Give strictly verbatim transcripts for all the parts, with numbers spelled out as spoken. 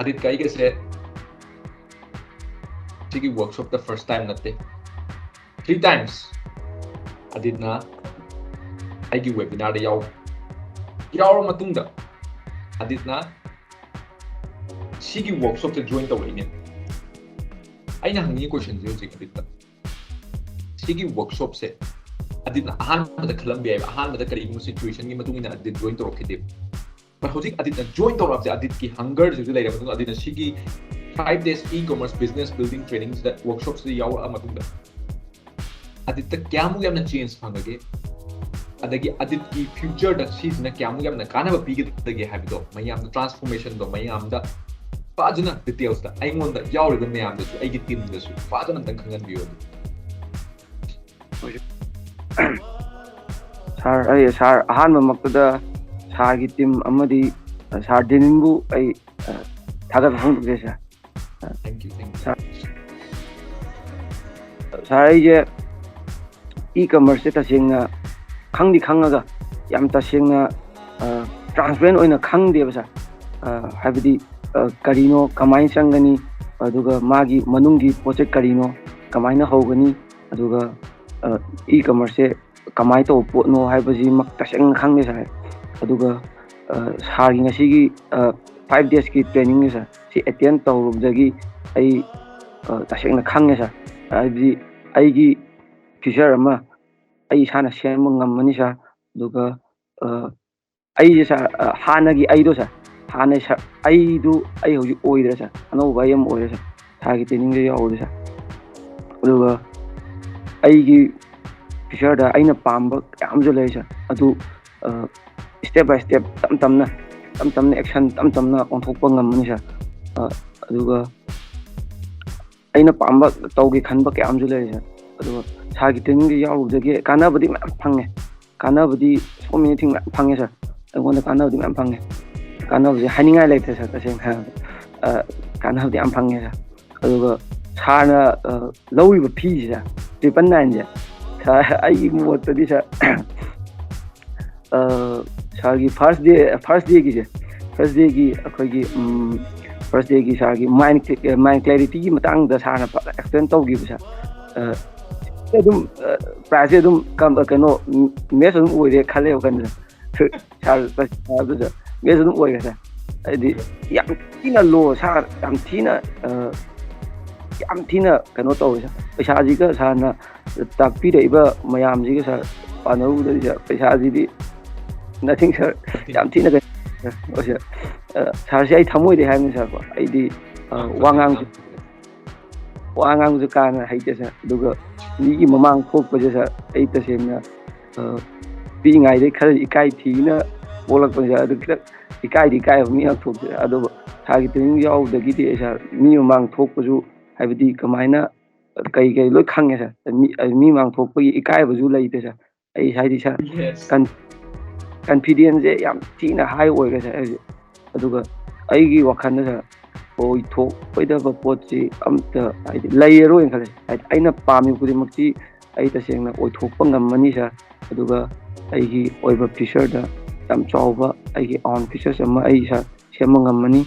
ꯑꯗꯤꯠꯀ ꯑꯩꯒꯁꯦ ꯁꯤꯒꯤ ꯋꯥꯔꯛꯁꯣꯞꯇ first time ꯅꯠꯇꯦ, three times ꯑꯗꯤꯠꯅ ꯑꯩꯒꯤ ꯋꯦꯕꯤꯅꯥꯔꯗ ꯌꯥꯎ ꯌꯥꯎꯔ ꯃꯇꯨꯡꯗ ꯑꯗꯤꯠꯅ ꯁꯤꯒꯤ ꯋꯥꯔꯛꯁꯣꯞꯁꯦ ꯖꯣꯏꯟ ꯇꯧꯔꯛꯏꯅꯦ꯫ ꯑꯩꯅ ꯍꯪꯅꯤꯡꯉꯤ ꯀꯣꯏꯁꯟꯁꯦ ꯍꯧꯖꯤꯛ ꯑꯗꯤꯠꯇ, ꯁꯤꯒꯤ ꯋꯥꯔꯛꯁꯣꯞꯁꯦ ꯑꯗꯤꯠꯅ ꯑꯍꯥꯟꯕꯗ ꯈꯜꯂꯝꯕ ꯌꯥꯏꯕ, ꯑꯍꯥꯟꯕꯗ ꯀꯔꯤꯒꯨꯝꯕ ꯁꯤꯆꯨꯋꯦꯁꯟꯒꯤ ꯃꯇꯨꯡ ꯏꯟꯅ ꯑꯗꯤꯠ ꯖꯣꯏꯟ ꯇꯧꯔꯛꯈꯤꯗꯦꯕ꯫ But ꯍꯧꯖꯤꯛ ꯑꯗꯤꯠꯅ ꯖꯣꯏꯟ ꯇꯧꯔꯛꯑꯕꯁꯦ, ꯑꯗꯤꯠꯀꯤ ꯍꯪꯒꯔꯁꯤꯁꯨ ꯂꯩꯔꯕ ꯃꯇꯨꯡꯗ, ꯑꯗꯤꯠꯅ ꯁꯤꯒꯤ five days e-commerce business building training ꯁꯤꯗ, ꯋꯥꯔꯛꯁꯣꯞꯁꯤꯗ ꯌꯥꯎꯔꯛꯑ ꯃꯇꯨꯡꯗ ꯑꯗꯤꯠꯇ ꯀꯌꯥꯃꯨꯛ ꯌꯥꯝꯅ ꯆꯦꯟꯖ ꯐꯪꯉꯒꯦ, ꯑꯗꯒꯤ ꯑꯗꯤꯠꯀꯤ ꯐ꯭ꯌꯨꯆꯔꯗ ꯁꯤꯁꯤꯅ ꯀꯌꯥꯃꯨꯛ ꯌꯥꯝꯅ ꯀꯥꯟꯅꯕ ꯄꯤꯒꯗꯒꯦ ꯍꯥꯏꯕꯗꯣ, ꯃꯌꯥꯝꯗ ꯇ꯭ꯔꯥꯟꯁꯐꯣꯔꯃꯦꯁꯟꯗꯣ ꯃꯌꯥꯝꯗ ꯐꯖꯅ ꯗꯤꯇꯦꯜꯁꯇ ꯑꯩꯉꯣꯟꯗ ꯌꯥꯎꯔꯤꯕ ꯃꯌꯥꯝꯗꯁꯨ, ꯑꯩꯒꯤ ꯇꯤꯝꯗꯁꯨ ꯐꯖꯅ ꯑꯝꯇꯪ ꯈꯪꯍꯟꯕꯤꯌꯨ꯫ ꯁꯥꯔ, ꯑꯩ, ꯁꯥꯔ, ꯑꯍꯥꯟꯕꯃꯛꯇꯗ ꯁꯥꯔꯒꯤ ꯇꯤꯝ ꯑꯃꯗꯤ ꯁꯥꯔ ꯗꯦꯅꯤꯟꯕꯨ ꯑꯩ, ꯑ, ꯊꯥꯒꯠꯄ ꯐꯣꯡꯗꯣꯛꯆꯔꯤ, ꯁꯥꯔ꯫ Thank you, thank you. ꯁꯥꯔ, ꯁꯥꯔ, ꯑꯩꯁꯦ e-commerce ꯁꯦ ꯇꯁꯦꯡꯅ ꯈꯪꯗꯤ ꯈꯪꯉꯒ ꯌꯥꯝ ꯇꯁꯦꯡꯅ, ꯑ, ꯇ꯭ꯔꯥꯟꯁꯄꯦꯔꯦꯟ ꯑꯣꯏꯅ ꯈꯪꯗꯦꯕ, ꯁꯥꯔ꯫ ꯑ, ꯍꯥꯏꯕꯗꯤ, ꯑ, ꯀꯔꯤꯅꯣ, ꯀꯃꯥꯏꯅ ꯆꯪꯒꯅꯤ, ꯑꯗꯨꯒ ꯃꯥꯒꯤ ꯃꯅꯨꯡꯒꯤ ꯄꯣꯠꯁꯦ ꯀꯔꯤꯅꯣ, ꯀꯃꯥꯏꯅ ꯍꯧꯒꯅꯤ, ꯑꯗꯨꯒ, ꯑ, e-commerce ꯁꯦ ꯀꯃꯥꯏꯅ ꯇꯧꯕ ꯄꯣꯠꯅꯣ ꯍꯥꯏꯕꯁꯤꯃꯛ ꯇꯁꯦꯡꯅ ꯈꯪꯗꯦ, ꯁꯥꯔ꯫ ꯑꯗꯨꯒ, ꯑ, ꯁꯥꯔꯒꯤ ꯉꯁꯤꯒꯤ, ꯑ, five days ꯀꯤ training ꯁꯦ, ꯁꯥꯔ, ꯁꯤ ꯑꯦꯇꯦꯟ ꯇꯧꯔꯨꯕꯗꯒꯤ ꯑꯩ, ꯑ, ꯇꯁꯦꯡꯅ ꯈꯪꯉꯦ, ꯁꯥꯔ꯫ ꯍꯥꯏꯕꯗꯤ ꯑꯩꯒꯤ ꯐ꯭ꯌꯨꯆꯔ ꯑꯃ ꯑꯩ ꯏꯁꯥꯅ ꯁꯦꯝꯕ ꯉꯝꯃꯅꯤ, ꯁꯥꯔ꯫ ꯑꯗꯨꯒ, ꯑ, ꯑꯩꯁꯦ, ꯁꯥꯔ, ꯑ, ꯍꯥꯟꯅꯒꯤ ꯑꯩꯗꯣ, ꯁꯥꯔ, ꯍꯥꯟꯅ, ꯁꯥꯔ, ꯑꯩꯗꯨ ꯑꯩ ꯍꯧꯖꯤꯛ ꯑꯣꯏꯗ꯭ꯔꯦ, ꯁꯥꯔ꯫ ꯑꯅꯧꯕ ꯑꯩ ꯑꯃ ꯑꯣꯏꯔꯦ, ꯁꯥꯔ, ꯁꯥꯔꯒꯤ ꯇ꯭ꯔꯦꯅꯤꯡꯁꯦ ꯌꯥꯎꯕꯗ, ꯁꯥꯔ꯫ ꯑꯗꯨꯒ ꯑꯩꯒꯤ ꯐ꯭ꯌꯨꯆꯔꯗ ꯑꯩꯅ ꯄꯥꯝꯕ ꯀꯌꯥ ꯑꯃꯁꯨ ꯂꯩ, ꯁꯥꯔ꯫ ꯑꯗꯨ, ꯑ, step by step, ꯇꯞ ꯇꯞꯅ, ꯇꯞ ꯇꯞꯅ action ꯇꯞ ꯇꯞꯅ ꯑꯣꯟꯊꯣꯛꯄ ꯉꯝꯃꯅꯤ, ꯁꯥꯔ꯫ ꯑ, ꯑꯗꯨꯒ ꯑꯩꯅ ꯄꯥꯝꯕ, ꯇꯧꯒꯦ ꯈꯟꯕ ꯀꯌꯥ ꯑꯃꯁꯨ ꯂꯩꯔꯤ, ꯁꯥꯔ꯫ ꯑꯗꯨꯒ ꯁꯥꯔꯒꯤ ꯇ꯭ꯔꯦꯅꯤꯡꯁꯦ ꯌꯥꯎꯔꯨꯕꯗꯒꯤ ꯀꯥꯟꯅꯕꯗꯤ ꯃꯌꯥꯝ ꯐꯪꯉꯦ꯫ ꯀꯥꯟꯅꯕꯗꯤ so many thing ꯃꯌꯥꯝ ꯐꯪꯉꯦ, ꯁꯥꯔ꯫ ꯑꯩꯉꯣꯟꯗ ꯀꯥꯟꯅꯕꯗꯤ ꯃꯌꯥꯝ ꯐꯪꯉꯦ꯫ ꯀꯥꯟꯅꯕꯁꯦ ꯍꯥꯏꯅꯤꯡꯉꯥꯏ ꯂꯩꯇ꯭ꯔꯦ, ꯁꯥꯔ, ꯇꯁꯦꯡꯅ ꯍꯥꯏꯔꯕꯗ꯫ ꯑ, ꯀꯥꯟꯅꯕꯗꯤ ꯌꯥꯝ ꯐꯪꯉꯦ, ꯁꯥꯔ꯫ ꯑꯗꯨꯒ ꯁꯥꯔꯅ, ꯑ, ꯂꯧꯔꯤꯕ ꯐꯤꯁꯦ, triple nine ꯁꯦ, ꯁꯥꯔ, ꯑꯩꯒꯤ ꯃꯣꯠꯇꯗꯤ, ꯁꯥꯔ, ꯑ, ꯁꯥꯔꯒꯤ first day, first day ꯒꯤꯁꯦ, first day ꯒꯤ ꯑꯩꯈꯣꯏꯒꯤ, ꯎꯝ, ꯐꯥꯔꯁ ꯗꯦꯒꯤ ꯁꯥꯔꯒꯤ ꯃꯥꯏꯟ ꯃꯥꯏꯟ ꯀ꯭ꯂꯦꯔꯤꯇꯤꯒꯤ ꯃꯇꯥꯡꯗ ꯁꯥꯔꯅ ꯐꯖꯅ ꯑꯦꯛꯁꯄ꯭ꯂꯦꯟ ꯇꯧꯈꯤꯕꯁꯦ, ꯑ, ꯑꯗꯨꯝ ꯄ꯭ꯔꯥꯏꯖꯁꯦ ꯑꯗꯨꯝ ꯀꯝ- ꯀꯩꯅꯣ ꯃꯦꯠꯆ ꯑꯗꯨꯝ ꯑꯣꯏꯔꯦ ꯈꯜꯂꯦ ꯋꯥꯈꯜꯗ꯫ ꯁꯥꯔ ꯁꯥꯔꯗꯨꯗ ꯃꯦꯠꯆ ꯑꯗꯨꯝ ꯑꯣꯏꯔꯦ ꯁꯥꯔ꯫ ꯍꯥꯏꯗꯤ ꯌꯥꯝ ꯊꯤꯅ ꯂꯣ ꯁꯥꯔ, ꯌꯥꯝ ꯊꯤꯅ ꯑ, ꯌꯥꯝ ꯊꯤꯅ ꯀꯩꯅꯣ ꯇꯧꯋꯦ ꯁꯥꯔ꯫ ꯄꯩꯁꯥꯁꯤꯒ ꯁꯥꯔꯅ ꯇꯥꯛꯄꯤꯔꯛꯏꯕ ꯃꯌꯥꯝꯁꯤꯒ ꯁꯥꯔ ꯄꯥꯟꯅꯔꯨꯕꯗꯗꯤ ꯁꯥꯔ ꯄꯩꯁꯥꯁꯤꯗꯤ ꯅꯊꯤꯡ ꯁꯥꯔ, ꯌꯥꯝ ꯊꯤꯅ ꯀꯩꯅꯣ ꯁꯥꯔ꯫ ꯑ, ꯁꯥꯔꯁꯦ ꯑꯩ ꯊꯃꯣꯏꯗꯩ ꯍꯥꯏꯕꯅꯤ ꯁꯥꯔꯀꯣ꯫ ꯑꯩꯗꯤ ꯑ, ꯋꯥ ꯉꯥꯡ ꯋꯥ ꯉꯥꯡꯕꯁꯦ ꯀꯥ ꯍꯦꯟꯅ ꯍꯩꯇꯦ ꯁꯥꯔ꯫ ꯑꯗꯨꯒ ꯃꯤꯒꯤ ꯃꯃꯥꯡ ꯊꯣꯛꯄꯁꯦ ꯁꯥꯔ, ꯑꯩ ꯇꯁꯦꯡꯅ ꯑ, ꯄꯤꯛꯏꯉꯩꯗꯩ ꯈꯔ ꯏꯀꯥꯏ ꯊꯤꯅ ꯄꯣꯛꯂꯛꯄꯅꯦ ꯁꯥꯔ꯫ ꯑꯗꯨ ꯈꯤꯇꯪ ꯏꯀꯥꯏꯗꯤ ꯏꯀꯥꯏꯕ ꯃꯤ ꯌꯥꯝ ꯊꯣꯛꯇꯦ꯫ ꯑꯗꯨꯒ ꯁꯥꯔꯒꯤ ꯇ꯭ꯔꯦꯅꯤꯡ ꯌꯥꯎꯕꯗꯒꯤꯗꯤ ꯑꯩ ꯁꯥꯔ ꯃꯤ ꯃꯃꯥꯡ ꯊꯣꯛꯄꯁꯨ, ꯍꯥꯏꯕꯗꯤ ꯀꯃꯥꯏꯅ ꯀꯩ ꯀꯩ ꯂꯣꯏ ꯈꯪꯉꯦ ꯁꯥꯔ꯫ ꯃꯤ, ꯃꯤ ꯃꯃꯥꯡ ꯊꯣꯛꯄꯒꯤ ꯏꯀꯥꯏꯕꯁꯨ ꯂꯩꯇꯦ ꯁꯥꯔ꯫ ꯑꯩ ꯍꯥꯏꯗꯤ ꯁꯥꯔ, ꯀꯟ- ꯀꯟꯐꯤꯗꯦꯟꯁꯁꯦ ꯌꯥꯝ ꯊꯤꯅ ꯍꯥꯏ ꯑꯣꯏꯔꯦ ꯁꯥꯔ ꯑꯩꯁꯦ꯫ ꯑꯗꯨꯒ ꯑꯩꯒꯤ ꯋꯥꯈꯜꯗ ꯁꯥꯔ, ꯑꯣꯏꯊꯣꯛꯑꯣꯏꯗꯕ ꯄꯣꯠꯁꯤ ꯑꯝꯇ ꯍꯥꯏꯗꯤ ꯂꯩꯔꯔꯣꯏꯅ ꯈꯜꯂꯦ꯫ ꯍꯥꯏꯗꯤ ꯑꯩꯅ ꯄꯥꯝꯃꯤꯕ ꯈꯨꯗꯤꯡꯃꯛꯇꯤ ꯑꯩ ꯇꯁꯦꯡꯅ ꯑꯣꯏꯊꯣꯛꯄ ꯉꯝꯃꯅꯤ ꯁꯥꯔ꯫ ꯑꯗꯨꯒ ꯑꯩꯒꯤ ꯑꯣꯏꯕ ꯐ꯭ꯌꯨꯆꯔꯗ ꯌꯥꯝ ꯆꯥꯎꯕ ꯑꯩꯒꯤ ꯑꯣꯟ ꯐ꯭ꯌꯨꯆꯔꯁ ꯑꯃ ꯑꯩ ꯁꯥꯔ ꯁꯦꯝꯕ ꯉꯝꯃꯅꯤ꯫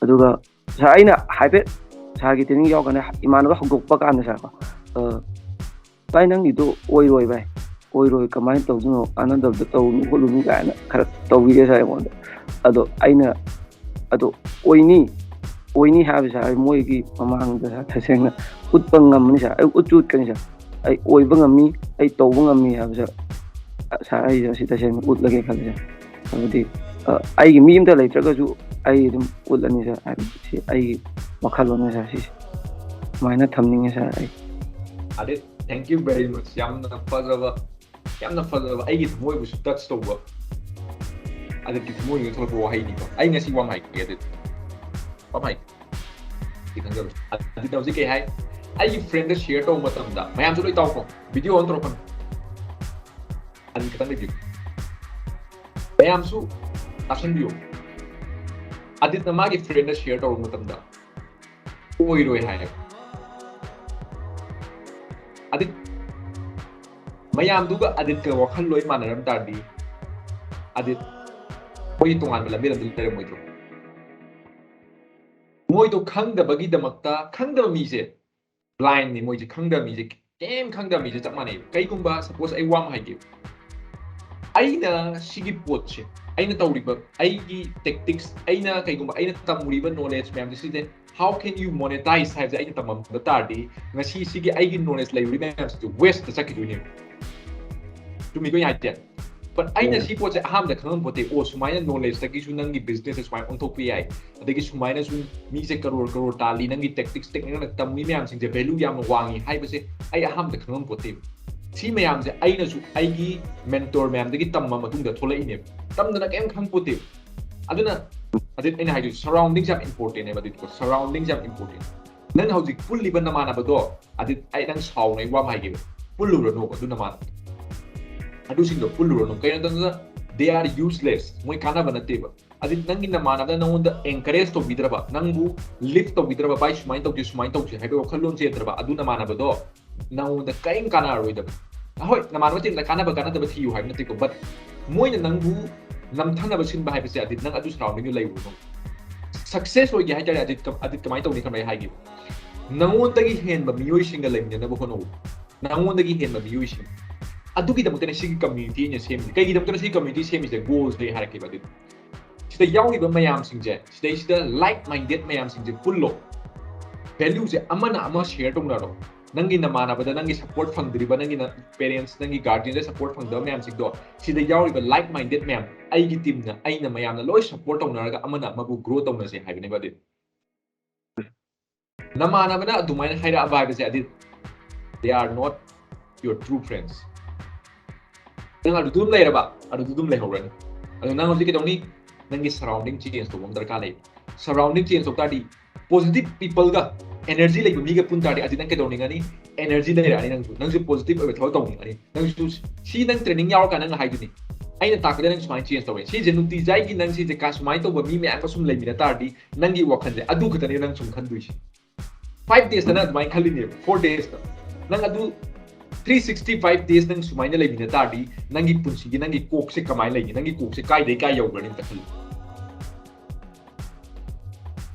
ꯑꯗꯨꯒ ꯁꯥꯔ, ꯑꯩꯅ ꯍꯥꯏꯐꯦꯠ ꯁꯥꯔꯒꯤ ꯇ꯭ꯔꯦꯅꯤꯡ ꯌꯥꯎꯔꯀꯥꯟꯗ ꯏꯃꯥꯟꯅꯕ ꯍꯧꯗꯣꯛꯄ ꯀꯥꯟꯗ ꯁꯥꯔꯀꯣ, ꯑ, "ꯚꯥꯏ, ꯅꯪꯒꯤꯗꯣ ꯑꯣꯏꯔꯣꯏ ꯚꯥꯏ, ꯑꯣꯏꯔꯣꯏ, ꯀꯃꯥꯏꯅ ꯇꯧꯗꯣꯏꯅꯣ, ꯀꯥꯟꯅꯗꯕꯗ ꯇꯧꯅꯨ ꯈꯣꯠꯂꯨꯅꯨ" ꯀꯥꯏꯅ ꯈꯔ ꯇꯧꯕꯤꯔꯦ ꯁꯥꯔ ꯑꯩꯉꯣꯟꯗ꯫ ꯑꯗꯣ ꯑꯩꯅ, "ꯑꯗꯣ ꯑꯣꯏꯅꯤ, ꯑꯣꯏꯅꯤ" ꯍꯥꯏꯕ ꯁꯥꯔ, ꯑꯩ ꯃꯣꯏꯒꯤ ꯃꯃꯥꯡꯗ ꯁꯥꯔ ꯇꯁꯦꯡꯅ ꯎꯠꯄ ꯉꯝꯃꯅꯤ ꯁꯥꯔ, ꯑꯩ ꯎꯠꯁꯨ ꯎꯠꯀꯅꯤ ꯁꯥꯔ, ꯑꯩ ꯑꯣꯏꯕ ꯉꯝꯃꯤ, ꯑꯩ ꯇꯧꯕ ꯉꯝꯃꯤ ꯍꯥꯏꯕꯁꯦ ꯁꯥꯔ, ꯑꯩ ꯁꯤ ꯇꯁꯦꯡꯅ ꯎꯠꯂꯒꯦ ꯈꯜꯂꯦ ꯁꯥꯔ꯫ ꯍꯥꯏꯕꯗꯤ, ꯑ, ꯑꯩꯒꯤ ꯃꯤ ꯑꯝꯇ ꯂꯩꯇ꯭ꯔꯒꯁꯨ ꯑꯩ ꯑꯗꯨꯝ ꯎꯠꯂꯅꯤ ꯁꯥꯔ꯫ ꯍꯥꯏꯕꯗꯤ ꯁꯤ ꯑꯩꯒꯤ ꯋꯥꯈꯜꯂꯣꯟꯅꯦ ꯁꯥꯔ, ꯁꯤꯁꯦ ꯁꯨꯃꯥꯏꯅ ꯊꯝꯅꯤꯡꯉꯦ ꯁꯥꯔ ꯑꯩ꯫ ꯑꯗꯤꯠ, thank you very much. ꯌꯥꯝꯅ ꯐꯖꯕ, ꯌꯥꯝꯅ ꯐꯖꯕ, ꯑꯩꯒꯤ ꯊꯃꯣꯏꯕꯨꯁꯨ ꯇꯆ ꯇꯧꯕ, ꯑꯗꯤꯠꯀꯤ ꯊꯃꯣꯏꯗ ꯊꯣꯛꯂꯛꯄ ꯋꯥꯍꯩꯅꯤꯀꯣ꯫ ꯑꯩ ꯉꯁꯤ ꯋꯥ ꯑꯃ ꯍꯥꯏꯒꯦ, ꯑꯗꯤꯠ꯫ ꯋꯥ ꯑꯃ ꯍꯥꯏꯒꯦ꯫ ꯁꯤ ꯈꯪꯖꯜꯂꯨ꯫ ꯑꯗꯤꯠꯅ ꯍꯧꯖꯤꯛ ꯀꯩ ꯍꯥꯏ? "ꯑꯩꯒꯤ ꯐ꯭ꯔꯦꯟꯗ ꯁꯤꯌꯔ ꯇꯧꯕ ꯃꯇꯝꯗ", ꯃꯌꯥꯝꯁꯨ ꯂꯣꯏ ꯇꯥꯎꯀꯣ, ꯚꯤꯗꯤꯑꯣ ꯑꯣꯟ ꯇꯧꯔꯛꯀꯅꯨ꯫ ꯑꯗꯤꯠ ꯈꯤꯇꯪ ꯂꯩꯕꯤꯌꯨ꯫ ꯃꯌꯥꯝꯁꯨ ꯇꯥꯁꯟꯕꯤꯌꯨ꯫ ꯑꯗꯤꯠꯅ ꯃꯥꯒꯤ ꯐ꯭ꯔꯦꯟꯗ ꯁꯤꯌꯔ ꯇꯧꯔꯛꯄ ꯃꯇꯝꯗ ꯑꯣꯏꯔꯣꯏ ꯍꯥꯏꯌꯦꯕ꯫ ꯑꯗꯤꯠ, ꯃꯌꯥꯝꯗꯨꯒ ꯑꯗꯤꯠꯀ ꯋꯥꯈꯜ ꯂꯣꯏ ꯃꯥꯟꯅꯔꯝ ꯇꯥꯔꯗꯤ ꯑꯗꯤꯠ ꯑꯩꯈꯣꯏꯒꯤ ꯇꯣꯉꯥꯟꯕ ꯂꯝꯕꯤ ꯑꯃꯗꯤ ꯂꯩꯔꯝꯃꯣꯏꯗ꯭ꯔꯣ? ꯃꯣꯏꯗꯣ ꯈꯪꯗꯕꯒꯤꯗꯃꯛꯇ, ꯈꯪꯗꯕ ꯃꯤꯁꯦ, blindꯅꯤ ꯃꯣꯏꯁꯦ, ꯈꯪꯗꯕ ꯃꯤꯁꯦ, ꯀꯩꯝ ꯈꯪꯗꯕ ꯃꯤꯁꯦ ꯆꯞ ꯃꯥꯟꯅꯩ꯫ ꯀꯩꯒꯨꯝꯕ suppose ꯑꯩ ꯋꯥ ꯑꯃ ꯍꯥꯏꯒꯦ, ꯑꯩꯅ ꯁꯤꯒꯤ ꯄꯣꯠꯁꯦ, ꯑꯩꯅ ꯇꯧꯔꯤꯕ ꯑꯩꯒꯤ tactics, ꯑꯩꯅ ꯀꯩꯒꯨꯝꯕ ꯑꯩꯅ ꯇꯝꯃꯨꯔꯤꯕ knowledge ꯃꯌꯥꯝꯁꯦ, ꯁꯤꯁꯦ how can you monetize ꯍꯥꯏꯕꯁꯦ ꯑꯩꯅ ꯇꯝꯃꯝꯕ ꯇꯥꯔꯗꯤ, ꯉꯁꯤ ꯁꯤꯒꯤ ꯑꯩꯒꯤ knowledge ꯂꯩꯔꯨꯔꯤ ꯃꯌꯥꯝꯁꯤꯁꯨ wasteꯇ ꯆꯠꯈꯤꯗꯣꯏꯅꯦꯕ꯫ ꯆꯨꯝꯃꯤꯀꯣ ꯑꯩꯅ ꯍꯥꯏꯁꯦ? But ꯑꯩꯅ ꯎꯝ꯫ ꯁꯤ ꯄꯣꯠꯁꯦ ꯑꯍꯥꯟꯕꯗ ꯈꯪꯉꯝꯄꯣꯠꯇꯦ, ꯑꯣ, ꯁꯨꯃꯥꯏꯅ knowledgeꯇꯒꯤꯁꯨ ꯅꯪꯒꯤ businessꯁꯦ ꯁꯨꯃꯥꯏꯅ ꯑꯣꯟꯊꯣꯛꯄ ꯌꯥꯏ, ꯑꯗꯒꯤ ꯁꯨꯃꯥꯏꯅꯁꯨ ꯃꯤꯁꯦ ꯀꯔꯣꯔ ꯀꯔꯣꯔ ꯇꯥꯜꯂꯤ, ꯅꯪꯒꯤ tactics, techniqueꯅ ꯇꯝꯃꯤ ꯃꯌꯥꯝꯁꯤꯡꯁꯦ value ꯌꯥꯝꯅ ꯋꯥꯡꯉꯤ ꯍꯥꯏꯕꯁꯦ ꯑꯩ ꯑꯍꯥꯟꯕꯗ ꯈꯪꯉꯝꯄꯣꯠꯇꯦꯕ꯫ ꯁꯤ ꯃꯌꯥꯝꯁꯦ ꯑꯩꯅꯁꯨ ꯑꯩꯒꯤ mentor ꯃꯌꯥꯝꯗꯒꯤ ꯇꯝꯃ ꯃꯇꯨꯡꯗ ꯊꯣꯛꯂꯛꯏꯅꯦꯕ꯫ ꯇꯝꯗꯅ ꯀꯩꯝ ꯈꯪꯄꯣꯠꯇꯦꯕ꯫ ꯑꯗꯨꯅ ꯑꯗꯨ ꯑꯩꯅ ꯍꯥꯏꯗꯣꯏꯁꯦ, surroundings ꯌꯥꯝ importantꯅꯦꯕ꯫ ꯑꯗꯨꯗꯤꯀꯣ, surroundings ꯌꯥꯝ important꯫ ꯅꯪ ꯍꯧꯖꯤꯛ ꯄꯨꯜꯂꯤꯕ ꯅꯃꯥꯟꯅꯕꯗꯣ, ꯑꯗꯨ ꯑꯩ ꯅꯪ ꯁꯥꯎꯅ ꯑꯩ ꯋꯥ ꯑꯃ ꯍꯥꯏꯒꯦꯕ, ꯄꯨꯜꯂꯨꯔꯅꯣꯕ ꯑꯗꯨ ꯅꯃꯥꯟꯅꯕ, ꯑꯗꯨꯁꯤꯡꯗꯣ ꯄꯨꯜꯂꯨꯔꯅꯨ꯫ ꯀꯩꯅꯣ ꯃꯇꯝꯗ they are useless, ꯃꯣꯏ ꯀꯥꯟꯅꯕ ꯅꯠꯇꯦꯕ꯫ ꯑꯗꯨ ꯅꯪꯒꯤ ꯅꯃꯥꯟꯅꯕꯅ ꯅꯪꯉꯣꯟꯗ encourage ꯇꯧꯕꯤꯗ꯭ꯔꯕ, ꯅꯪꯕꯨ lift ꯇꯧꯕꯤꯗ꯭ꯔꯕ, "ꯚꯥꯏ, ꯁꯨꯃꯥꯏꯅ ꯇꯧꯁꯤ, ꯁꯨꯃꯥꯏꯅ ꯇꯧꯁꯤ" ꯍꯥꯏꯕꯒꯤ ꯋꯥꯈꯜꯂꯣꯟ ꯆꯦꯟꯗ꯭ꯔꯕ, ꯑꯗꯨ ꯅꯃꯥꯟꯅꯕꯗꯣ ꯅꯪꯉꯣꯟꯗ ꯀꯔꯤꯝ ꯀꯥꯟꯅꯔꯔꯣꯏꯗꯕ꯫ ꯍꯣꯏ, ꯅꯃꯥꯟꯅꯕꯁꯤꯡꯅ ꯀꯥꯟꯅꯕ ꯀꯥꯟꯅꯗꯕ ꯊꯤꯌꯨ ꯍꯥꯏꯕ ꯅꯠꯇꯦꯀꯣ, but ꯃꯣꯏꯅ ꯅꯪꯕꯨ ꯅꯝꯊꯅꯕ ꯁꯤꯟꯕ ꯍꯥꯏꯕꯁꯦ, ꯑꯗꯨ ꯅꯪ ꯑꯗꯨ surroundingꯗꯨ ꯂꯩꯔꯨꯔꯅꯨ꯫ Success ꯑꯣꯏꯒꯦ ꯍꯥꯏꯇꯥꯔꯦ, ꯑꯗꯨ ꯀ-, ꯑꯗꯨ ꯀꯃꯥꯏꯅ ꯇꯧꯅꯤ ꯈꯟꯕ ꯑꯩ ꯍꯥꯏꯒꯦ꯫ ꯅꯉꯣꯟꯗꯒꯤ ꯍꯦꯟꯕ ꯃꯤꯑꯣꯏꯁꯤꯡꯒ ꯂꯩꯃꯤꯟꯅꯅꯕ ꯍꯣꯠꯅꯧ꯫ ꯅꯉꯣꯟꯗꯒꯤ ꯍꯦꯟꯕ ꯃꯤꯑꯣꯏꯁꯤꯡ꯫ ꯑꯗꯨꯒꯤꯗꯃꯛꯇꯅꯦ ꯁꯤꯒꯤ community ꯑꯩꯅ ꯁꯦꯝꯃꯤꯁꯦ꯫ ꯀꯩꯒꯤꯗꯃꯛꯇꯅ ꯁꯤꯒꯤ community ꯁꯦꯝꯃꯤꯁꯦ? Goalꯁꯦ ꯑꯩ ꯍꯥꯏꯔꯛꯀꯦꯕ ꯑꯗꯨꯗꯤ꯫ ꯁꯤꯗ ꯌꯥꯎꯔꯤꯕ ꯃꯌꯥꯝꯁꯤꯡꯁꯦ, ꯁꯤꯗꯩꯁꯤꯗ like minded ꯃꯌꯥꯝꯁꯤꯡꯁꯦ ꯄꯨꯜꯂꯣ꯫ Valueꯁꯦ ꯑꯃꯅ ꯑꯃ share ꯇꯧꯅꯔꯣ꯫ ꯅꯪꯒꯤ ꯅꯃꯥꯟꯅꯕꯗ ꯅꯪꯒꯤ support ꯐꯪꯗ꯭ꯔꯤꯕ, ꯅꯪꯒꯤ ꯅ-, parents, ꯅꯪꯒꯤ guardianꯗ support ꯐꯪꯗꯕ ꯃꯌꯥꯝꯁꯤꯡꯗꯣ, ꯁꯤꯗ ꯌꯥꯎꯔꯤꯕ like minded ꯃꯌꯥꯝ, ꯑꯩꯒꯤ teamꯅ, ꯑꯩꯅ, ꯃꯌꯥꯝꯅ ꯂꯣꯏ support ꯇꯧꯅꯔꯒ ꯑꯃꯅ ꯑꯃꯕꯨ grow ꯇꯧꯅꯁꯦ ꯍꯥꯏꯕꯅꯦꯕ ꯑꯗꯨꯗꯤ꯫ ꯅꯃꯥꯟꯅꯕꯅ ꯑꯗꯨꯃꯥꯏꯅ ꯍꯥꯏꯔꯛꯑꯕ ꯍꯥꯏꯕꯁꯦ, ꯑꯗꯨꯗꯤ they are not your true friends. ꯅꯪ ꯑꯗꯨꯗ ꯑꯗꯨꯝ ꯂꯩꯔꯕ, ꯑꯗꯨꯗ ꯑꯗꯨꯝ ꯂꯩꯍꯧꯔꯅꯤ꯫ ꯑꯗꯣ ꯅꯪ ꯍꯧꯖꯤꯛ ꯀꯩꯗꯧꯅꯤ? ꯅꯪꯒꯤ surrounding change ꯇꯧꯕ ꯑꯃ ꯗꯔꯀꯥꯔ ꯂꯩ꯫ Surrounding change ꯇꯧ ꯇꯥꯔꯗꯤ, positive peopleꯒ, energy ꯂꯩꯕ ꯃꯤꯒ ꯄꯨꯟ ꯇꯥꯔꯗꯤ, ꯑꯗꯨꯗꯤ ꯅꯪ ꯀꯩꯗꯧꯅꯤꯡꯉꯅꯤ? Energy ꯂꯩꯔꯛꯑꯅꯤ ꯅꯪꯁꯨ꯫ ꯅꯪꯁꯨ positive ꯑꯣꯏꯕ ꯊꯕꯛ ꯇꯧꯅꯤꯡꯉꯅꯤ꯫ ꯅꯪꯁꯨ ꯁꯤ ꯅꯪ training ꯌꯥꯎꯔꯀꯥꯟꯗ ꯅꯪ ꯍꯥꯏꯗꯨꯅꯤ, "ꯑꯩꯅ ꯇꯥꯛꯄꯗ ꯅꯪ ꯁꯨꯃꯥꯏꯅ change ꯇꯧꯋꯦ"꯫ ꯁꯤꯁꯦ ꯅꯨꯡꯇꯤꯖꯥꯏꯒꯤ ꯅꯪ ꯁꯤꯁꯦ ꯀ-, ꯁꯨꯃꯥꯏꯅ ꯇꯧꯕ ꯃꯤ ꯃꯌꯥꯝꯒ ꯁꯨꯝ ꯂꯩꯃꯤꯟꯅ ꯇꯥꯔꯗꯤ, ꯅꯪꯒꯤ ꯋꯥꯈꯜꯁꯦ ꯑꯗꯨ ꯈꯛꯇꯅꯦ ꯅꯪ ꯁꯨꯝ ꯈꯟꯗꯣꯏꯁꯦ꯫ Five daysꯇ ꯅꯪ ꯑꯗꯨꯃꯥꯏꯅ ꯈꯜꯂꯤꯅꯦꯕ, four daysꯇ꯫ ꯅꯪ ꯑꯗꯨ three sixty five days ꯅꯪ ꯁꯨꯃꯥꯏꯅ ꯂꯩꯃꯤꯟꯅ ꯇꯥꯔꯗꯤ, ꯅꯪꯒꯤ ꯄꯨꯟꯁꯤꯒꯤ, ꯅꯪꯒꯤ ꯀꯣꯛꯁꯦ ꯀꯃꯥꯏꯅ ꯂꯩꯅꯤ? ꯅꯪꯒꯤ ꯀꯣꯛꯁꯦ ꯀꯥꯏꯗꯩ ꯀꯥꯏ ꯌꯧꯈ꯭ꯔꯅꯤ ꯑꯝꯇ ꯈꯜꯂꯨ꯫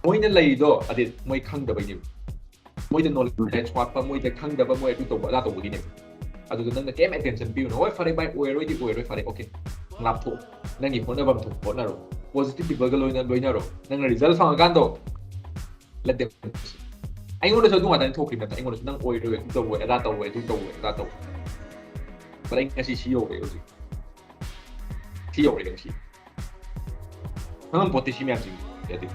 ꯃꯣꯏꯅ ꯂꯩꯔꯤꯗꯣ ꯑꯗꯤ ꯃꯣꯏ ꯈꯪꯗꯕꯩꯅꯦꯕ꯫ ꯃꯣꯏꯗ ꯅꯣꯂꯦꯖ ꯋꯥꯠꯄ, ꯃꯣꯏꯗ ꯈꯪꯗꯕ, ꯃꯣꯏ ꯑꯗꯨ ꯇꯧꯕ ꯑꯗꯥ ꯇꯧꯕꯒꯤꯅꯦꯕ꯫ ꯑꯗꯨꯗ ꯅꯪꯅ ꯀꯩꯝ ꯑꯦꯇꯦꯟꯁꯟ ꯄꯤꯔꯨꯅꯨ꯫ "ꯍꯣꯏ, ꯐꯔꯦ ꯚꯥꯏ, ꯑꯣꯏꯔꯣꯏꯗꯤ ꯑꯣꯏꯔꯣꯏ, ꯐꯔꯦ, ꯑꯣꯀꯦ, ꯂꯥꯞꯊꯣꯛ, ꯅꯪꯒꯤ ꯍꯣꯠꯅꯐꯝ ꯊꯣꯛꯄ ꯍꯣꯠꯅꯔꯣ, ꯄꯣꯖꯤꯇꯤꯚ ꯄꯤꯄꯜꯒ ꯂꯣꯏꯅ ꯂꯣꯏꯅꯔꯣ, ꯅꯪꯅ ꯔꯤꯖꯜ ꯐꯪꯉꯀꯥꯟꯗꯣ let them." ꯑꯩꯉꯣꯟꯗꯁꯨ ꯑꯗꯨ ꯉꯥꯛꯇꯅꯤ ꯊꯣꯛꯈ꯭ꯔꯤ ꯅꯠꯇ꯭ꯔꯥ? ꯑꯩꯉꯣꯟꯗꯁꯨ "ꯅꯪ ꯑꯣꯏꯔꯣꯏ, ꯑꯗꯨ ꯇꯧꯔꯣꯏ, ꯑꯗꯥ ꯇꯧꯔꯣꯏ, ꯑꯗꯨ ꯇꯧꯔꯣꯏ, ꯑꯗꯥ ꯇꯧꯔꯣꯏ", but ꯑꯩ ꯉꯁꯤ ꯁꯤ ꯌꯧꯔꯦ ꯍꯧꯖꯤꯛ꯫ ꯁꯤ ꯌꯧꯔꯦ ꯉꯁꯤ꯫ ꯈꯪꯉꯝꯄꯣꯠꯇꯦ ꯁꯤ ꯃꯌꯥꯝꯁꯤꯡꯁꯦ꯫ ꯑꯗꯨ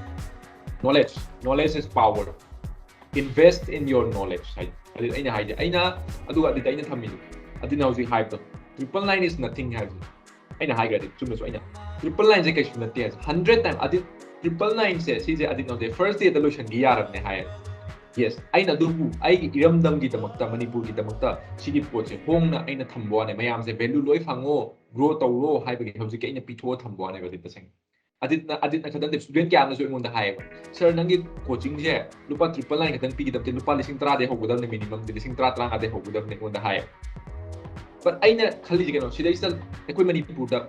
knowledge, knowledge is power, invest in your knowledge ꯍꯥꯏ꯫ ꯑꯗꯨ ꯑꯩꯅ ꯍꯥꯏꯁꯦ, ꯑꯩꯅ ꯑꯗꯨꯒ ꯑꯗꯨꯗ ꯑꯩꯅ ꯊꯝꯃꯤꯁꯦ, ꯑꯗꯨꯅ ꯍꯧꯖꯤꯛ ꯍꯥꯏꯕꯗꯣ, "triple nine is nothing" ꯍꯥꯏꯕꯁꯦ ꯑꯩꯅ ꯍꯥꯏꯈ꯭ꯔꯗꯤ ꯆꯨꯝꯅꯁꯨ ꯑꯩꯅ triple nineꯁꯦ ꯀꯩꯁꯨ ꯅꯠꯇꯦ ꯍꯥꯏꯁꯦ꯫ Hundred time ꯑꯗꯨ triple nineꯁꯦ ꯁꯤꯁꯦ ꯑꯗꯨ ꯅꯠꯇꯦ, first dayꯗ ꯂꯣꯏꯁꯤꯟꯈꯤ ꯌꯥꯔꯕꯅꯦ ꯍꯥꯏꯌꯦ꯫ Yes, ꯑꯩꯅ ꯑꯗꯨꯕꯨ ꯑꯩꯒꯤ ꯏꯔꯝꯗꯝꯒꯤꯗꯃꯛꯇ, ꯃꯅꯤꯄꯨꯔꯒꯤꯗꯃꯛꯇ ꯁꯤꯒꯤ ꯄꯣꯠꯁꯦ ꯍꯣꯡꯅ ꯑꯩꯅ ꯊꯝꯕ ꯋꯥꯅꯦ꯫ ꯃꯌꯥꯝꯁꯦ value ꯂꯣꯏ ꯐꯪꯉꯣ, grow ꯇꯧꯔꯣ ꯍꯥꯏꯕꯒꯤ ꯍꯧꯖꯤꯛꯀꯤ ꯑꯩꯅ ꯄꯤꯊꯣꯛꯑ ꯊꯝꯕ ꯋꯥꯅꯦꯕ꯫ ꯑꯗꯨ ꯇꯁꯦꯡꯅ ꯑꯗꯤꯠꯅ, ꯑꯗꯤꯠꯅ ꯈꯛꯇ ꯅꯠꯇꯦ, ꯁ꯭ꯇꯨꯗꯦꯟ ꯀꯌꯥ ꯑꯃꯅꯁꯨ ꯑꯩꯉꯣꯟꯗ ꯍꯥꯏꯌꯦꯕ, "ꯁꯥꯔ, ꯅꯪꯒꯤ ꯀꯣꯆꯤꯡꯁꯦ ꯂꯨꯄꯥ triple nine ꯈꯛꯇꯪ ꯄꯤꯒꯗꯕ ꯅꯠꯇꯦ, ꯂꯨꯄꯥ ꯂꯤꯁꯤꯡ ꯇꯔꯥꯗꯩ ꯍꯧꯒꯗꯕꯅꯦ, ꯃꯤꯅꯤꯃꯝꯗꯤ ꯂꯤꯁꯤꯡ ꯇꯔꯥ, ꯇꯔꯥꯃꯉꯥꯗꯩ ꯍꯧꯒꯗꯕꯅꯦ" ꯑꯩꯉꯣꯟꯗ ꯍꯥꯏꯌꯦꯕ꯫ But ꯑꯩꯅ ꯈꯜꯂꯤꯁꯦ ꯀꯩꯅꯣ, ꯁꯤꯗꯩꯁꯤꯗ ꯑꯩꯈꯣꯏ ꯃꯅꯤꯄꯨꯔꯗ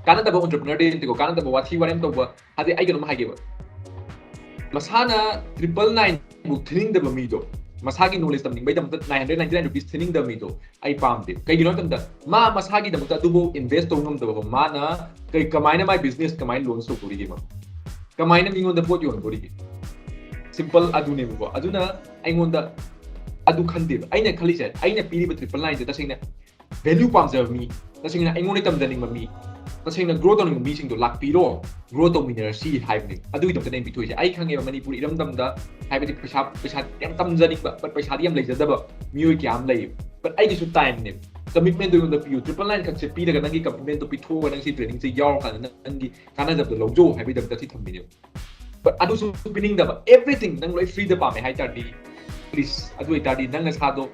ꯀꯥꯟꯅꯗꯕ entrepreneurꯗꯤ ꯅꯠꯇꯦꯀꯣ, ꯀꯥꯟꯅꯗꯕ ꯋꯥꯊꯤ ꯋꯥꯔꯦꯝ ꯇꯧꯕ, ꯍꯥꯏꯗꯤ ꯑꯩ ꯀꯩꯅꯣꯝ ꯍꯥꯏꯒꯦꯕ, ꯃꯁꯥꯅ triple nine ꯕꯨ ꯊꯤꯅꯤꯡꯗꯕ ꯃꯤꯗꯣ, ꯃꯁꯥꯒꯤ knowledge ꯇꯝꯅꯤꯡꯕꯩꯗꯃꯛꯇ nine hundred ninety nine rupees ꯊꯤꯅꯤꯡꯗꯕ ꯃꯤꯗꯣ ꯑꯩ ꯄꯥꯝꯗꯦ꯫ ꯀꯩꯒꯤꯅꯣ ꯍꯥꯏꯕ ꯃꯇꯝꯗ ꯃꯥ ꯃꯁꯥꯒꯤꯗꯃꯛꯇ ꯑꯗꯨꯕꯨ invest ꯇꯧ ꯉꯝꯗꯕ ꯃꯥꯅ ꯀꯩ, ꯀꯃꯥꯏꯅ ꯃꯥꯏ business ꯀꯃꯥꯏꯅ launch ꯇꯧꯗꯣꯔꯤꯒꯦ? ꯃꯥ ꯀꯃꯥꯏꯅ ꯃꯤꯉꯣꯟꯗ ꯄꯣꯠ ꯌꯣꯟꯗꯣꯔꯤꯒꯦ? Simple ꯑꯗꯨꯅꯦꯕꯀꯣ꯫ ꯑꯗꯨꯅ ꯑꯩꯉꯣꯟꯗ ꯑꯗꯨ ꯈꯟꯗꯦꯕ꯫ ꯑꯩꯅ ꯈꯜꯂꯤꯁꯦ, ꯑꯩꯅ ꯄꯤꯔꯤꯕ triple nineꯁꯦ ꯇꯁꯦꯡꯅ value ꯄꯥꯝꯖꯕ ꯃꯤ, ꯇꯁꯦꯡꯅ ꯑꯩꯉꯣꯟꯗ ꯇꯝꯖꯅꯤꯡꯕ ꯃꯤ, ꯇꯁꯦꯡꯅ grow ꯇꯧꯅꯤꯡꯕ ꯃꯤꯁꯤꯡꯗꯣ ꯂꯥꯛꯄꯤꯔꯣ, grow ꯇꯧꯃꯤꯟꯅꯔꯁꯤ ꯍꯥꯏꯕꯅꯦ꯫ ꯑꯗꯨꯒꯤꯗꯃꯛꯇꯅꯦ ꯑꯩꯅ ꯄꯤꯊꯣꯛꯏꯁꯦ꯫ ꯑꯩ ꯈꯪꯉꯦꯕ ꯃꯅꯤꯄꯨꯔ ꯏꯔꯝꯗꯝꯗ, ꯍꯥꯏꯕꯗꯤ ꯄꯩꯁꯥ, ꯄꯩꯁꯥ ꯌꯥꯝ ꯇꯝꯖꯅꯤꯡꯕ, but ꯄꯩꯁꯥꯗꯤ ꯌꯥꯝ ꯂꯩꯖꯗꯕ ꯃꯤꯑꯣꯏ ꯀꯌꯥ ꯑꯃ ꯂꯩꯌꯦꯕ꯫ But ꯑꯩꯒꯤꯁꯨ timeꯅꯦꯕ꯫ Commitmentꯗꯣ ꯑꯩꯉꯣꯟꯗ ꯄꯤꯌꯨ꯫ Triple nine ꯈꯛꯁꯦ ꯄꯤꯔꯒ ꯅꯪꯒꯤ commitmentꯗꯣ ꯄꯤꯊꯣꯛꯑꯒ ꯅꯪ ꯁꯤ trainingꯁꯦ ꯌꯥꯎꯔꯀꯥꯟꯗ ꯅꯪꯒꯤ ꯀꯥꯟꯅꯖꯕꯗꯣ ꯂꯧꯖꯧ ꯍꯥꯏꯕꯒꯤꯗꯃꯛꯇ ꯁꯤ ꯊꯝꯃꯤꯅꯦꯕ꯫ But ꯑꯗꯨꯁꯨ ꯄꯤꯅꯤꯡꯗꯕ, everything ꯅꯪ ꯂꯣꯏ freeꯗ ꯄꯥꯝꯃꯦ ꯍꯥꯏ ꯇꯥꯔꯗꯤ, please, ꯑꯗꯨ ꯑꯣꯏ ꯇꯥꯔꯗꯤ ꯅꯪ ꯅꯁꯥꯗꯣ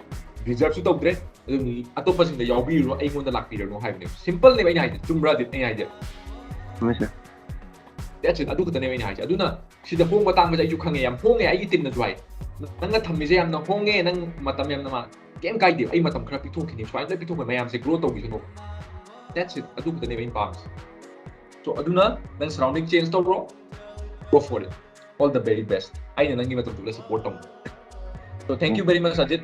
deserveꯁꯨ ꯇꯧꯗ꯭ꯔꯦ, ꯑꯗꯨꯅꯤ ꯑꯇꯣꯞꯄꯁꯤꯡꯗ ꯌꯥꯎꯕꯤꯔꯨꯔꯣ, ꯑꯩꯉꯣꯟꯗ ꯂꯥꯛꯄꯤꯔꯅꯨ ꯍꯥꯏꯕꯅꯦꯕ꯫ Simpleꯅꯦꯕ ꯑꯩꯅ ꯍꯥꯏꯁꯦ, ꯆꯨꯝꯕ꯭ꯔꯥ ꯑꯗꯨ ꯑꯩꯅ ꯍꯥꯏꯁꯦ? ꯆꯨꯝꯃꯦ ꯁꯥꯔ꯫ That's it, ꯑꯗꯨ ꯈꯛꯇꯅꯦꯕ ꯑꯩꯅ ꯍꯥꯏꯁꯦ꯫ ꯑꯗꯨꯅ ꯁꯤꯗ ꯍꯣꯡꯕ ꯇꯥꯡꯕꯁꯦ ꯑꯩꯁꯨ ꯈꯪꯉꯦ, ꯌꯥꯝ ꯍꯣꯡꯉꯦ, ꯑꯩꯒꯤ teamꯅꯁꯨ ꯍꯥꯏ, "ꯅꯪꯅ ꯊꯝꯃꯤꯁꯦ ꯌꯥꯝꯅ ꯍꯣꯡꯉꯦ, ꯅꯪ ꯃꯇꯝ ꯌꯥꯝꯅ ꯃꯥꯡ-," ꯀꯩꯝ ꯀꯥꯏꯗꯦ, ꯑꯩ ꯃꯇꯝ ꯈꯔ ꯄꯤꯊꯣꯛꯈꯤꯅꯤ, ꯁꯨꯃꯥꯏꯅ ꯂꯣꯏ ꯄꯤꯊꯣꯛꯄ ꯃꯌꯥꯝꯁꯦ grow ꯇꯧꯈꯤꯁꯅꯨ꯫ That's it, ꯑꯗꯨ ꯈꯛꯇꯅꯦꯕ ꯑꯩꯅ ꯄꯥꯝꯃꯤꯁꯦ꯫ So ꯑꯗꯨꯅ ꯅꯪ surrounding change ꯇꯧꯔꯣ, go for it꯫ All the very best. ꯑꯩꯅ ꯅꯪꯒꯤ ꯃꯇꯝꯗꯨꯗ support ꯇꯧꯅꯤ꯫ So thank you very much, Ajit.